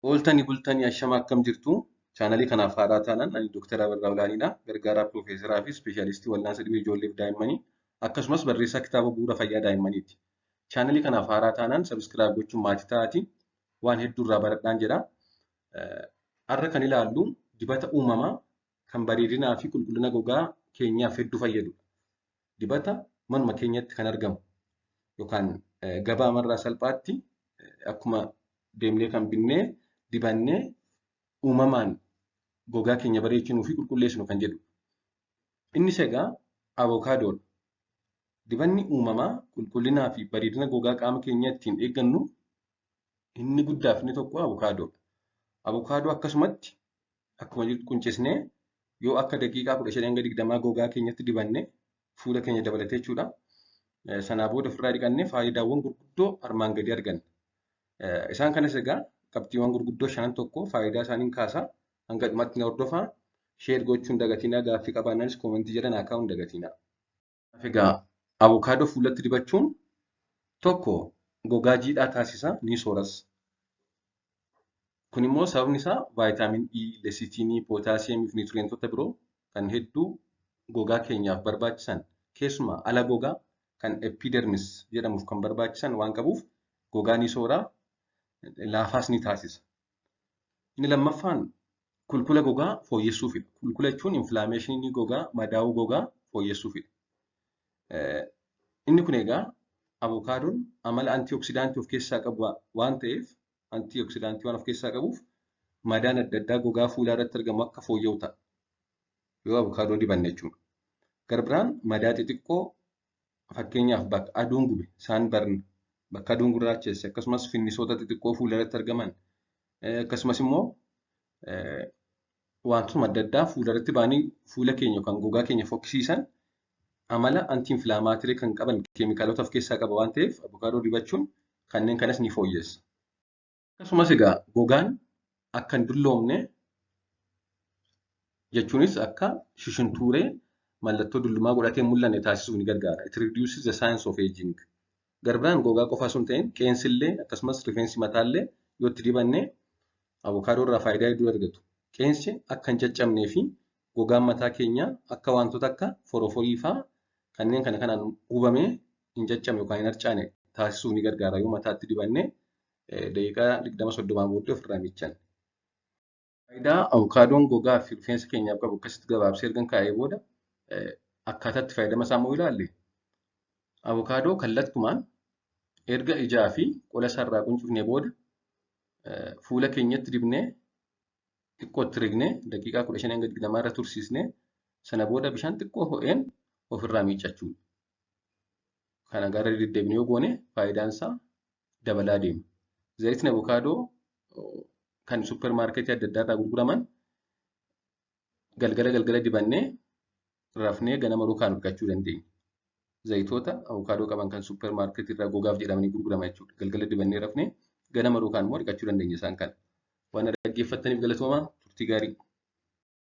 Ooltanii bultanii ashama akkam jirtu? Chaanalii kanaaf haaraa taanaan ani Dooktar Abarraa Olaaniidha. Gargaaraa Piroofeesaraa fi Ispeeshaalistii Wal'aansa Dhibee Ijoolleef Daa'immanii akkasumas barreessaa kitaaba bu'uura fayyaa daa'immaniiti. Chaanalii kanaaf haaraa taanaan subscribe gochuun maatii ta'aatii waan hedduu irraa baradhaan jedha. Har'a kan ilaallu dibata uumamaa kan bareedinaa fi qulqullina gogaa keenyaaf hedduu fayyadudha. Dibata manuma keenyatti kan argamu yookaan gabaa marraa salphaatti akkuma deemnee kan binnee dibannee uumamaan gogaa keenya bareechinuu fi qulqulleessinu kan jedhudha. Innis egaa avokaadoodha. Dibanni uumamaa qulqullinaa fi bareedina gogaa qaama keenyaa ittiin eeggannu inni guddaa fi inni tokko avokaadoodha. Avokaadoo akkasumatti akkuma jirtu quncisnee yoo akka daqiiqaa 15 hanga 20 gogaa keenyatti dibanne fuula keenya dabalatee jechuudha. Sanaa booda ofirraa dhiqannee faayidaawwan gurguddoo armaan gadii arganna. Isaan kanas egaa qabxiiwwan gurguddoo shanan tokko faayidaa isaaniin kaasaa hanga dhumaatti na hordofaa. Share gochuun dagatinaa, gaaffii qabaannaanis koomentii jala naa kaa'uun dagatinaa. Egaa avokaadoo fuulatti dibachuun tokko gogaa jiidhaa taasisa, ni sooras. Kun immoo sababni isaa vaayitaamin E, leesitiinii, pootaasiyemii fi niwutiriyeentota biroo kan hedduu gogaa keenyaaf barbaachisan keessumaa ala gogaa kan epidermis jedhamuuf kan barbaachisan waan qabuuf gogaa ni sooraa, laafaas ni taasisa. Inni lammaffaan kulkula gogaa fooyyessuufidha. Kulkula jechuun infilaameeshinii gogaa, madaa'uu gogaa fooyyessuufidha. Inni kun egaa avokaadoon amala antioksidaantii of keessaa qabu waan ta'eef antioksidaantii waan of keessaa qabuuf madaan adda addaa gogaa fuulaa irratti argamu akka fooyya'u ta'a. Yoo avokaadoo dibanne jechuudha. Gara biraan madaa xixiqqoo fakkeenyaaf bakka aduun gube, sunburn, bakka aduun gurraachesse akkasumas finnisoota xixiqqoo fuula irratti argaman akkasumas immoo wantoota adda addaa fuula irratti ba'anii fuula keenya yookaan gogaa keenya fokkisiisan amala anti-inflammatory kan qaban keemikaalota of keessaa qaba waan ta'eef avokaadoo dibachuun kanneen kanas ni fooyyessa. Akkasumas egaa gogaan akka hin dulloomne jechuunis akka shishuntuuree mallattoo dullumaa godhatee hin mul'anne taasisuuf ni gargaara. It reduces the signs of aging. Gara biraan gogaa qofa osoo hin ta'in qeensi illee akkasumas rifeensi mataallee yoo itti dibanne avokaadoo irraa faayidaa hedduu argatu. Qeensi akka hin caccabnee fi gogaan mataa keenyaa akka wantoota akka foroforii fa'aa kanneen kana kanaan hubamee hin caccabne yookaan hin harcaane taasisuuf ni gargaara yoo mataatti dibanne daqiiqaa 20-30 booddee ofirraa miiccanne. Faayidaa avokaadoon gogaa fi rifeensa keenyaaf qabu akkasitti gabaabsee ergan kaa'ee booda akkaataa itti fayyadama isaa immoo ilaalle avokaadoo kallattumaan erga ijaa fi qola isaarraa quncifnee booda fuula keenyatti dibnee xiqqoo itti rignee daqiiqaa 15 hanga 20 irra tursiisnee sana booda bishaan xiqqoo ho'een ofirraa miiccachuudha. Kana gara deddeebinee yoo goone faayidaan isaa dabalaa deema. Zayitni avokaadoo kan suppermaarkeetii adda addaa irraa gurguraman galgala galgala dibannee rafnee ganama rukaan dhiqachuu dandeenya. Zayitoota avokaadoo qaban kan suppermaarkeetii irraa gogaaf jedhamanii gurguraman jechuudha. Galgala dibannee rafnee ganama rukaan immoo dhiqachuu dandeenya isaan kana. Waan dhaggeeffattaniif galatoomaa, turtii gaarii.